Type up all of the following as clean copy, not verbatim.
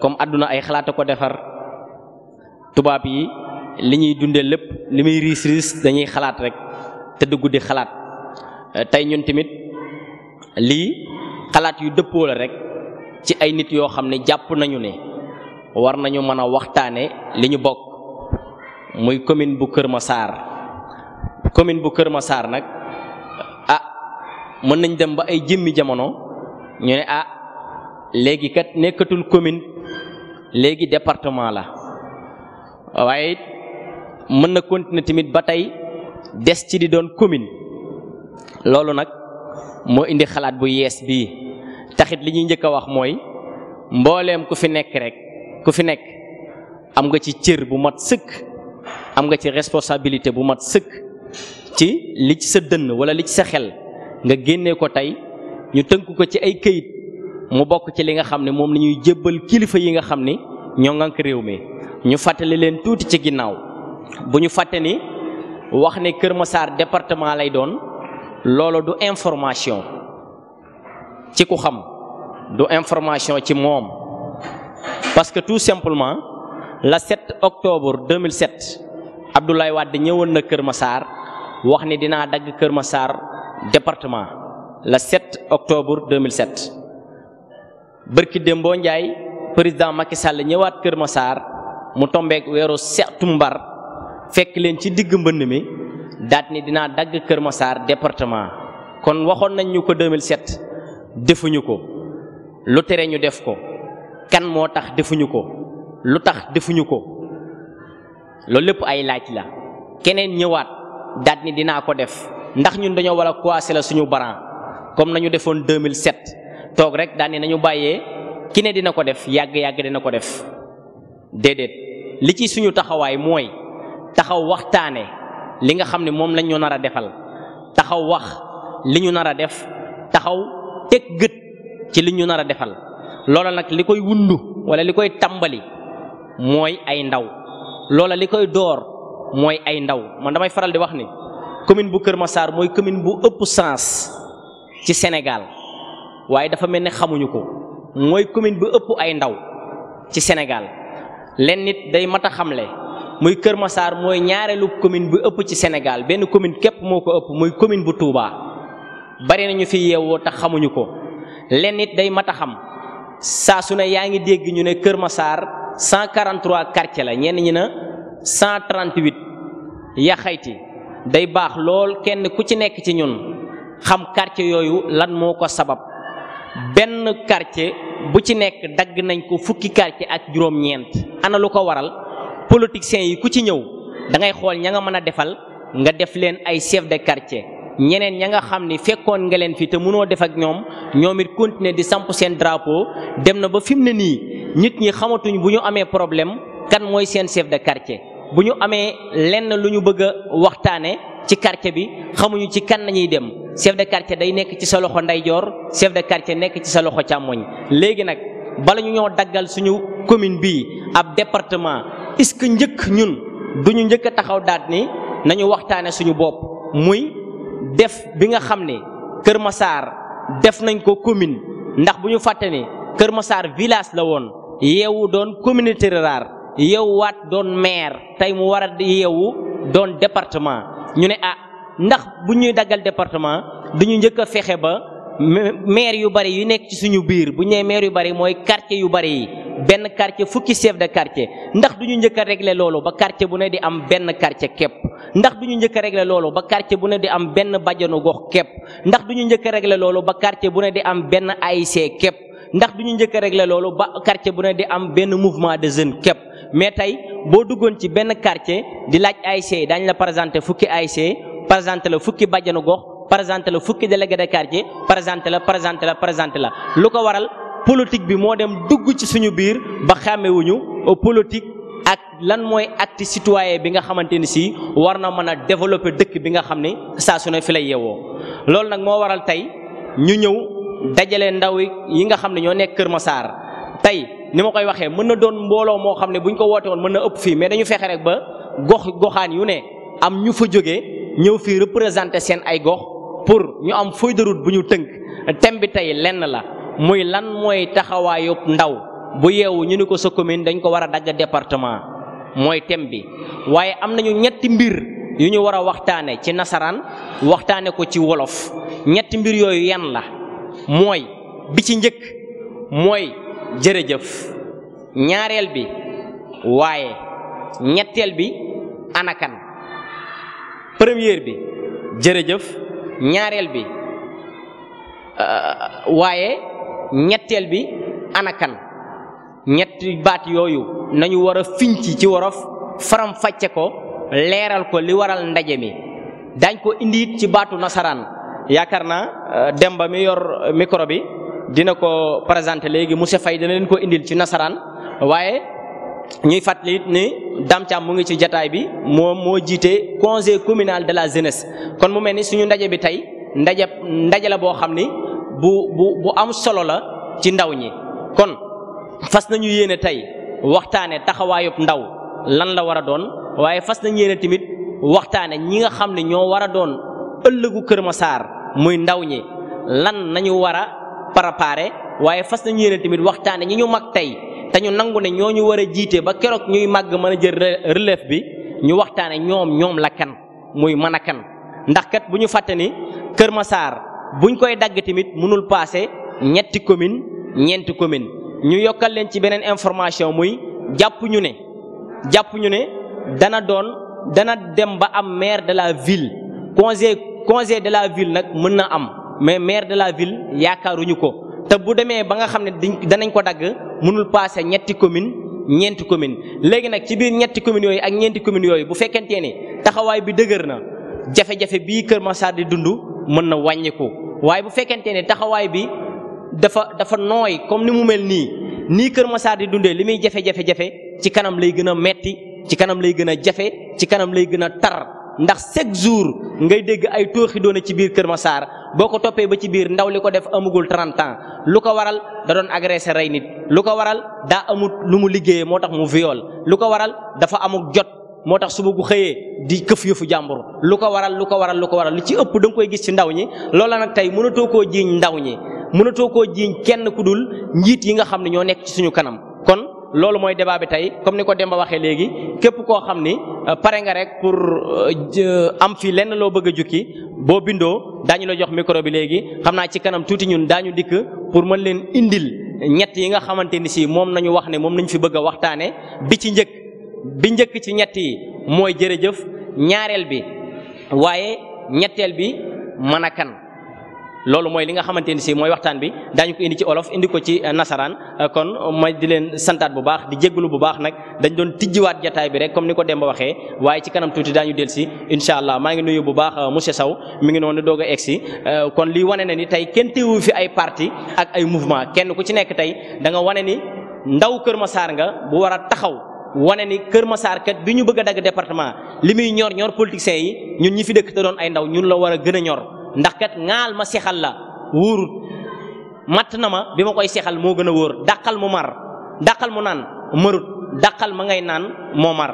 comme àdduna ay xalaata ko defar tubaab yi li ñuy dundee lépp li muy riis dañuy xalaat rek te dugg di xalaat tey ñun tamit lii xalaat yu dëppoo la rek ci ay nit yoo xam ne jàpp nañu ne war nañu mën a waxtaane li ñu bokk muy commune bu Kër Massar. commune bu Kër Massar nag mën nañ dem ba ay jëmmi jamono ñu ne léegi kat nekkatul commune léegi département la waaye mën na continuer tamit ba tey des ci di doon commune. loolu nag moo indi xalaat bu yees bii taxit li ñuy njëkk a wax mooy mbooleem ku fi nekk rek ku fi nekk am nga ci cër bu mat sëkk am nga ci responsabilité bu mat sëkk ci li ci sa dënn wala li ci sa xel nga génnee ko tey ñu tënk ko ci ay këyit mu bokk ci li nga xam ne moom la ñuy jébbal kilifa yi nga xam ni ñoo ngànk réew mi. ñu fàttali leen tuuti ci ginnaaw bu ñu fàtte ni wax ne Kër Massar département lay doon loolu du information ci ku xam du information ci moom parce que tout simplement le 7 octobre 2007 Abdoulaye Wade ñëwoon na Kër Massar wax ni dinaa dagg Kër Massar département le 7 octobre 2007 bërki Dembo Ndiaye président Macky Sall ñëwaat Kër Massar mu tombeek weeru septembre fekk leen ci digg mbënd mi daat ni dinaa dagg Kër Massar département kon waxoon nañ ñu ko 2007 defuñu ko lu tere ñu def ko kan moo tax defuñu ko lu tax defuñu ko loolu lépp ay laaj la keneen ñëwaat daat ni dinaa ko def ndax ñun dañoo war a croiser la suñu baran comme nañu defoon 2007 toog rek daat ni nañu bàyyee ki ne dina ko def yàgg-yàgg dina ko def déedéet li ci suñu taxawaay mooy taxaw waxtaane li nga xam ne moom lañ ñu nar a defal taxaw wax li ñu nar a def taxaw teg gët ci li ñu nar a defal loola nag li koy wundu wala li koy tàmbali mooy ay ndaw loola li koy door mooy ay ndaw man damay faral di wax ni commune bu Kër Massar mooy commune bu ëpp sens ci Sénégal waaye dafa mel ne xamuñu ko mooy commune bu ëpp ay ndaw ci Sénégal leen nit day mat a xamle muy Kër Massar mooy ñaareelu commune bu ëpp ci Sénégal benn commune képp moo ko ëpp muy commune bu Touba bari nañu fi yeewoo tax xamuñu ko leen nit day mat a xam saa su ne yaa ngi dégg ñu ne Kër Massar 143 quartiers la ñenn ñi na 138 yaxayti day baax lool kenn ku ci nekk ci ñun xam quartier yooyu lan moo ko sabab benn quartier bu ci nekk dagg nañ ko fukki quartier ak juróom-ñeent ana lu ko waral politiciens yi ku ci ñëw da ngay xool ña nga mën a defal nga def leen ay chef de quartier ñeneen ña nga xam ni fekkoon nga leen fi te mënoo def ak ñoom it continuer di samp seen drapeau dem na ba fi mu ne nii nit ñi xamatuñ bu ñu amee problème kan mooy seen chef de quartier bu ñu amee lenn lu ñu bëgg a waxtaane ci quartier bi xamuñu ci kan nañuy dem chef de quartier day nekk ci sa loxo ndeyjoor chef de quartier nekk ci sa loxo càmmoñ léegi nag bala ñu ñoo daggal suñu commune bii ab département est-ce que njëkk ñun duñu njëkk a taxaw daat ni nañu waxtaane suñu bopp muy def bi nga xam ne Kër Massar def nañ ko commune ndax bu ñu fàtte ni Kër Massar village la woon yeewu doon communauté rurale yeewuwaat doon maire tey mu war a yeewu doon département ñu ne ndax bu ñuy daggal département duñu njëkk a fexe ba maire yu bari yu nekk ci suñu biir bu ñu nee maire yu bari mooy quartier yu bari yi benn quartier fukki chef de quartier ndax duñu njëkk a régler loolu ba quartier bu ne di am benn quartier képp ndax duñu njëkk a régler loolu ba quartier bu ne di am benn bajjanu gox képp ndax duñu njëkk a régler loolu ba quartier bu ne di am benn AIC képp ndax duñu njëkk a régler loolu ba quartier bu ne di am benn mouvement de jeunes képp mais tey boo duggoon ci benn quartier di laaj AIC daañu la présenter fukki AIC présenter la fukki bajjanu gox présenter la fukki délégué de quartier présenter la lu ko waral politique bi moo dem dugg ci suñu biir ba xàmmewuñu politique ak lan mooy acte citoyen bi nga xamante ni si war na mën a développer dëkk bi nga xam ne saa su ne fi lay yeewoo loolu nag moo waral tey ñu ñëw dajale ndaw yi nga xam ne ñoo nekk Kër Massar tey ni ma koy waxee mën na doon mbooloo moo xam ne buñ ko woote woon mën na ëpp fii mais dañu fexe rek ba goxaan yu ne am ñu fa jógee ñëw fii représenter seen ay gox pour ñu am feuille de route bu ñu tënk thème bi tey lenn la muy lan mooy taxawaayu ndaw bu yeewu ñu ni ko sa commune dañ ko war a dagg département mooy thème bi waaye am nañu ñetti mbir yu ñu war a waxtaane ci nasaraan waxtaane ko ci wolof ñetti mbir yooyu yan la mooy bi ci njëkk mooy jërëjëf ñaareel bi waaye ñetteel bi anakan première bi jërëjëf ñaareel bi waaye ñetteel bi anakan ñetti baat yooyu nañu war a finci ci wolof faram fàcce ko leeral ko li waral ndaje mi dañ ko indi it ci baatu nasaraan yaakaar naa Demba mi yor micro bi dina ko présenté léegi monsieur Faye dina leen ko indil ci nasaraan waaye ñuy fàttali it ni Dame Thiam mu ngi ci jataay bi moom moo jiite conseil communal de la jeunesse kon mu mel ni suñu ndaje bi tey ndaje la boo xam ni bu am solo la ci ndaw ñi kon fas nañu yéene tey waxtaane taxawaayub ndaw lan la war a doon waaye fas nañu yéene tamit waxtaane ñi nga xam ne ñoo war a doon ëllëgu Kër Massar muy ndaw ñi lan nañu war a préparer waaye fas nañu yéene tamit waxtaane ñi ñu mag tey te ñu nangu ne ñoo ñu war a jiite ba keroog ñuy màgg mën a jël relève bi ñu waxtaane ñoom la kan muy mën a kan ndax kat bu ñu fàtte ni Kër Massar buñ koy dagg tamit mënul passé ñetti commune ñeenti commune ñu yokkal leen ci beneen information muy jàpp ñu ne dana dem ba am maire de la ville conseil de la ville nag mën na am mais maire de la ville yaakaaruñu ko te bu demee ba nga xam ne danañ ko dagg mënul passé ñetti commune ñeenti commune léegi nag ci biir ñetti communes yooyu ak ñeenti communes yooyu bu fekkentee ni taxawaay bi dëgër na jafe-jafe bii Kër Massar di dund mën na wàññiku waaye bu fekkente ne taxawaay bi dafa nooy comme ni mu mel nii Kër Massar di dundee li muy jafe-jafe ci kanam lay gën a metti ci kanam lay gën a jafe ci kanam lay gën a tar ndax chaque jour ngay dégg ay tooxi doona ci biir Kër Massar boo ko toppee ba ci biir ndaw li ko def amugul 30 ans lu ko waral da doon agressé rey nit lu ko waral daa amut lu mu liggéeyee moo tax mu viol lu ko waral dafa amuk jot moo tax suba gu xëyee di këf yëfu jàmbur lu ko waral lu ci ëpp da nga koy gis ci ndaw ñi loola nag tey mënatoo koo jiiñ ndaw ñi mënatoo koo jiiñ kenn ku dul njiit yi nga xam ne ñoo nekk ci suñu kanam kon loolu mooy débat bi tey comme ni ko Demba waxee léegi képp koo xam ni pare nga rek pour am fi lenn loo bëgg a jukki boo bindoo daañu la jox micro bi léegi xam naa ci kanam tuuti ñun daañu dikk pour mën leen indil ñett yi nga xamante ni si moom nañu wax ne moom nañu fi bëgg a waxtaane bi njëkk ci ñett yi mooy jërëjëf ñaareel bi waaye ñetteel bi mën a kan loolu mooy li nga xamante ni si mooy waxtaan bi daañu ko indi ci olof indi ko ci nasaraan kon ma di leen santaat bu baax di jégalu bu baax nag dañ doon tijjiwaat jataay bi rek comme ni ko Demba waxee waaye ci kanam tuuti daañu del si incha allah maa ngi nuyu bu baax monsieur Sow mi ngi noonu doog a egsi kon lii wane na ni tey kenn teewu fi ay parti ak ay mouvement kenn ku ci nekk tey da nga wane ni ndaw Kër Massar nga bu war a taxaw wane ni Kër Massar kat bi ñu bëgg a dagg département li muy ñor politiciens yi ñun ñi fi dëkk te doon ay ndaw ñun la war a gën a ñor ndax kat ŋaal ma sexal la wóorut matt na ma bi ma koy sexal moo gën a wóor dàqal mu mar dàqal mu naan marut dàqal ma ngay naan moo mar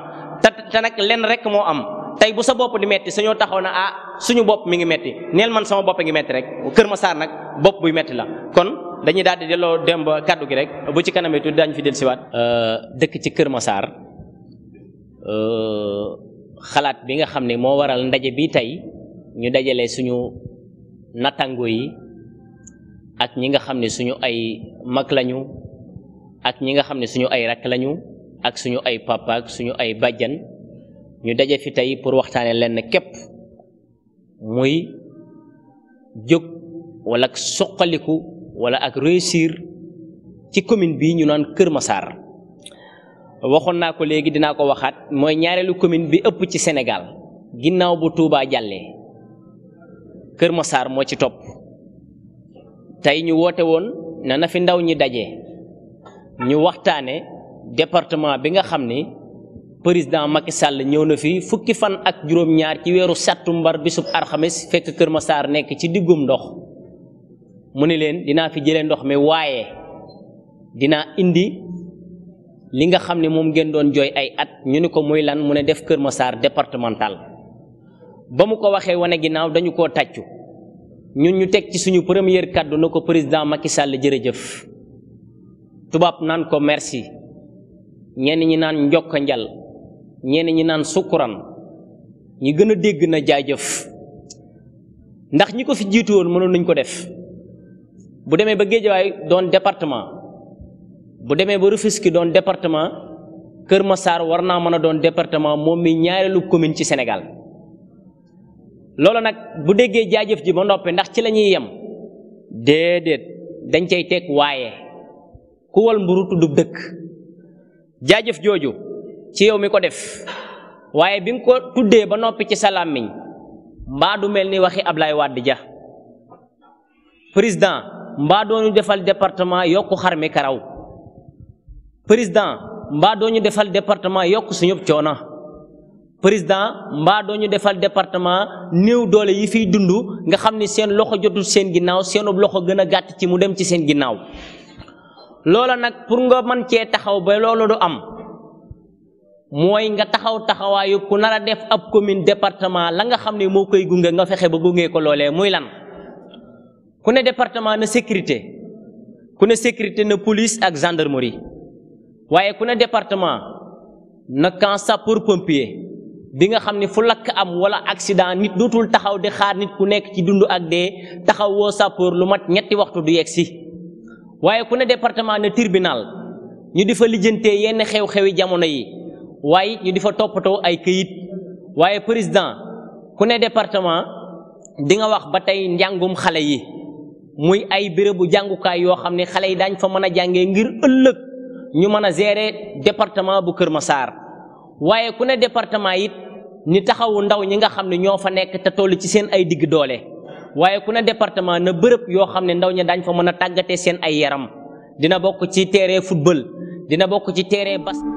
te nag lenn rek moo am tey bu sa bopp di metti sañoo taxaw na suñu bopp mi ngi metti neel man sama bopp ngi metti rek Kër Massar nag bopp buy metti la kon dañuy daal di delloo dem ba kàddu gi rek bu ci kanamee tuuti daañu fi del siwaat dëkk ci Kër Massar xalaat bi nga xam ne moo waral ndaje bi tey ñu dajale suñu nattango yi ak ñi nga xam ne suñu ay mag lañu ak ñi nga xam ne suñu ay rakk lañu ak suñu ay papa ak suñu ay bàjjan ñu daje fi tey pour waxtaane lenn képp muy jóg wala ak soqaliku wala ak réussir ci commune bii ñu naan Kër Massar waxoon naa ko léegi dinaa ko waxaat mooy ñaareelu commune bi ëpp ci Sénégal ginnaaw bu Touba jàllee Kër Massar moo ci topp tey ñu woote woon na fi ndaw ñi daje ñu waxtaane département bi nga xam ni président Macky Sall ñëw na fi fukki fan ak juróom-ñaar ci weeru sàttumbar bisub alxames fekk Kër Massar nekk ci diggum ndox mu ne leen dinaa fi jëlee ndox mi waaye dinaa indi li nga xam ne moom ngeen doon jooy ay at ñu ni ko muy lan mu ne def Kër Massar départemental ba mu ko waxee wane ginnaaw dañu koo tàccu ñun ñu teg ci suñu première kàddu na ko président Macky Sall jërëjëf tubaab naan ko merci ñenn ñi naan njokka njal ñenn ñi naan sukkuran ñi gën a dégg na jaajëf ndax ñi ko fi jiitu woon mënoon nañ ko def bu demee ba Géejawaay doon département bu demee ba Rufisque doon département Kër Massar war naa mën a doon département moom mi ñaareelu commune ci Sénégal loolu nag bu déggee jaajëf ji ba noppi ndax ci la ñuy yem déedéet dañ cay teg waaye ku wal mburu tuddub dëkk jaajëf jooju ci yow mi ko def waaye bi nga ko tuddee ba noppi ci sa làmmiñ mbaa du mel ni waxi Ablaye Wade ja président mbaa doo ñu defal département yokku xar mi karaw président mbaa doo ñu defal département yokk suñu coono président mbaa doo ñu defal département néew doole yi fiy dund nga xam ni seen loxo jotul seen ginnaaw seenub loxo gën a gàtt ci mu dem ci seen ginnaaw loola nag pour nga mën cee taxaw ba loolu du am mooy nga taxaw taxawaayu ku nar a def ab commune département la nga xam ne moo koy gunge nga fexe ba gunge ko loolee muy lan ku ne département na sécurité ku ne sécurité na police ak gendarmerie waaye ku ne département na camp sapeur pompier bi nga xam ne fu lakk am wala accident nit dootul taxaw di xaar nit ku nekk ci dund ak dee taxaw woo sapeur lu mat ñetti waxtu du yegg si waaye ku ne département na tribunal ñu di fa lijjantee yenn xew-xewi jamono yi waaye ñu di fa toppatoo ay këyit waaye président ku ne département di nga wax ba tey njàngum xale yi muy ay bérébu jàngukaay yoo xam ne xale yi daañ fa mën a jàngee ngir ëllëg ñu mën a gérer département bu Kër Massar waaye ku ne département it ni taxawu ndaw ñi nga xam ne ñoo fa nekk te toll ci seen ay digg doole waaye ku ne département na bërëb yoo xam ne ndaw ñi daañ fa mën a tàggatee seen ay yaram dina bokk ci terrain football dina bokk ci terrain basket